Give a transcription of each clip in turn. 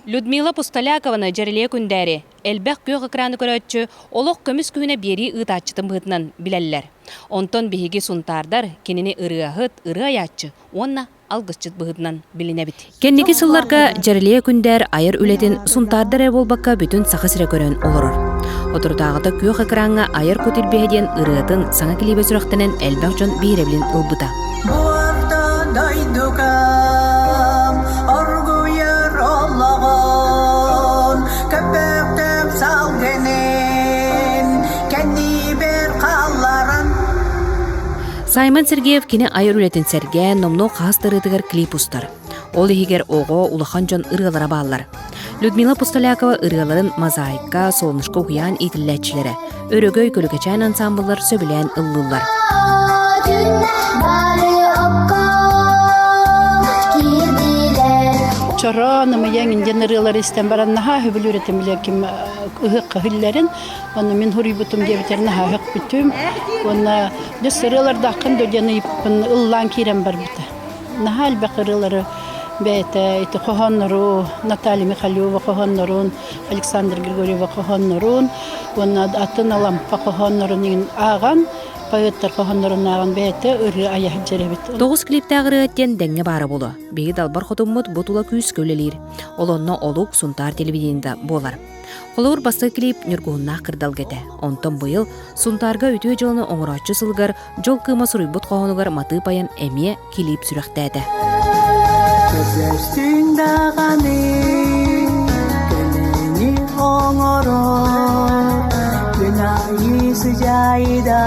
Людмила Пустолякова Дьэрэлиэ Күндээри элбэх күөх экраны көрөөччү олох көмүс күһүнэ биэрии ыытааччытын быһыытынан билэллэр. Онтон биһиги сунтаардар кинини ырыаһыт, ырыа айааччы уонна алгысчыт быһыытынан билинэбит. Кэнники сылларга Дьэрэлиэ Күндээр айар үлэтин сунтаардар эрэ буолбакка бүтүн Саха сирэ көрөн олорор. Соторутааҕыта күөх экраҥҥа Айар кут илбиһэ диэн ырыатын саҥа килиибэ сүрэхтэнэн элбэх дьон биһирэбилин ылбыта. Орто дойдугам оргуйар олоҕун көппөхтөм салгынын кэннибэр хаалларан Саймон Сергеев кини айар үлэтин сэргээн номнуо хаһыс да ырыатыгар клип устар. Ол иһигэр оҕо, улахан дьон ырыалара бааллар. Людмила Пустолякова ырыаларын «Мозаика», «Солнышко» уһуйаан иитиллээччилэрэ, Өрөгөй, Көлүкэчээн ансаамбыллар сөбүлээн ыллыыллар. Чороон, ымыйаҥ индиан ырыалары истэн баран наһаа сөбүлүүр этим билэр ким ыһыахха иһиллэрин. Онно мин суруйбутум диэбитэр наһаа өһөхпүтүм. Уонна дьэ ырыалардааххын дуо диэн ыйыппын ыллаан киирэн барбыта. Наһаа элбэх ырыалары бэйэтэ ити хоһооннору Наталья Михалева хоһооннорун, Александр Григорьева хоһооннорун уонна атын Алампа хоһооннорун иҥин ааҕан, поэттар хоһооннорун ааҕан бэйэтэ ырыа айа сылдьар эбит. Тоҕус клиптээх ырыа диэн дэҥҥэ баара буолуо. Биһиги далбар хотуммут бу тула күүскэ үлэлиир. Ол онно олук Сунтаар телевидениета буолар. Холобур, бастакы клип Ньургуһуннаах кырдалга этэ. Онтон быйыл Сунтаарга үтүө дьыаланы оҥорооччу сылыгар Дьол кыыма суруйбут хоһоонугар матыып айан эмиэ килиип сүрэхтээтэ. Көрдөстүн даҕаны көмөнү оҥорор күн аайы сыдьаайда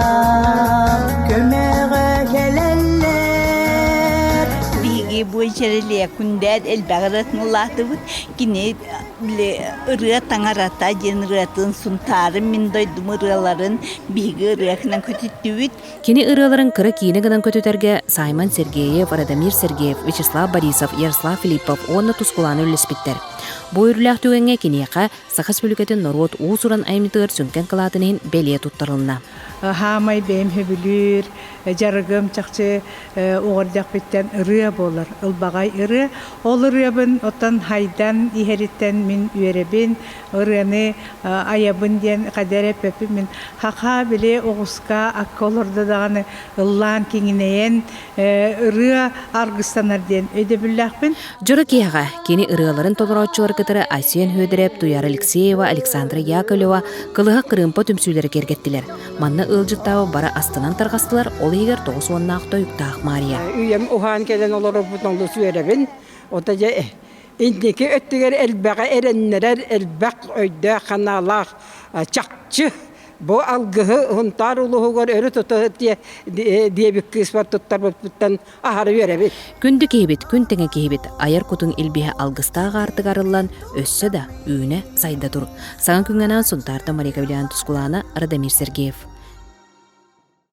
көмөҕө кэлэллэр. Биһиги бу Дьэрэлиэ Күндээр элбэх ырыатын улаатыбыт. Кини били ырыа таҥарата диэн ырыатын Сунтаарым мин дойдум ырыаларын биһиги ырыатынан көтүттүбүт. Кини ырыаларын кыра киинэ гынан көтүтэргэ Саймон Сергеев, Радомир Сергеев, Вячеслав Борисов, Ярослав Филиппов уонна Тускулаана үллэспиттэр. Бу үөрүүлээх түгэҥҥэ киниэхэ Саха Республикатын норуот уус-уран айымньытыгар сүҥкэн кылаатын иһин бэлиэ туттарылынна. Хаамай бэйэм сөбүлүүр дьарыгым чахчы уҕардэхпиттэн ырыа буолар, ылбаҕай ырыа. Ол ырыабын оттон хайдан иһэриттэн мин үөрэбин, ырыаны айабын диэн хадэр эппэппин мин хаха били оҕуска акка олордо даҕаны ыллаан киҥинэйэн ырыа аргыстанар диэн өйдөбүллээхпин. Дьоро киэһэҕэ кини ырыаларын толорооччулары кытары Айсен Һүөдэрэп, Туяра Алексеева, Александра Яковлева, Кылыһах Кырыымпа түмсүүлэрэ киэргэттилэр. Манна ыалдьыттаабы бары астынан тарҕастылар, ол иһигэр 90-наах тойуктаах Мария. Үйэм уһаан кэлэн олорорбутун олус үөрэбин. Ото дьэ инники өттүгэр элбэҕи эрэннэрэр, элбэх өйдөөх-санаалаах чахчы бу алгыһы Һунтаар улууһугар өрө тута диэбит кыыспар туттарбыппыттан аһары үөрэбит. Күндү киһибит, күн тэҥэ киһибит, айар кутуҥ илбиһэ алгыстаах аартык арыллан, өссө да үүнэ сайда тур. Саҥа күҥҥэ анаан Сунтаартан Мария Кавлян Тускулаана, Радомир Сергеев.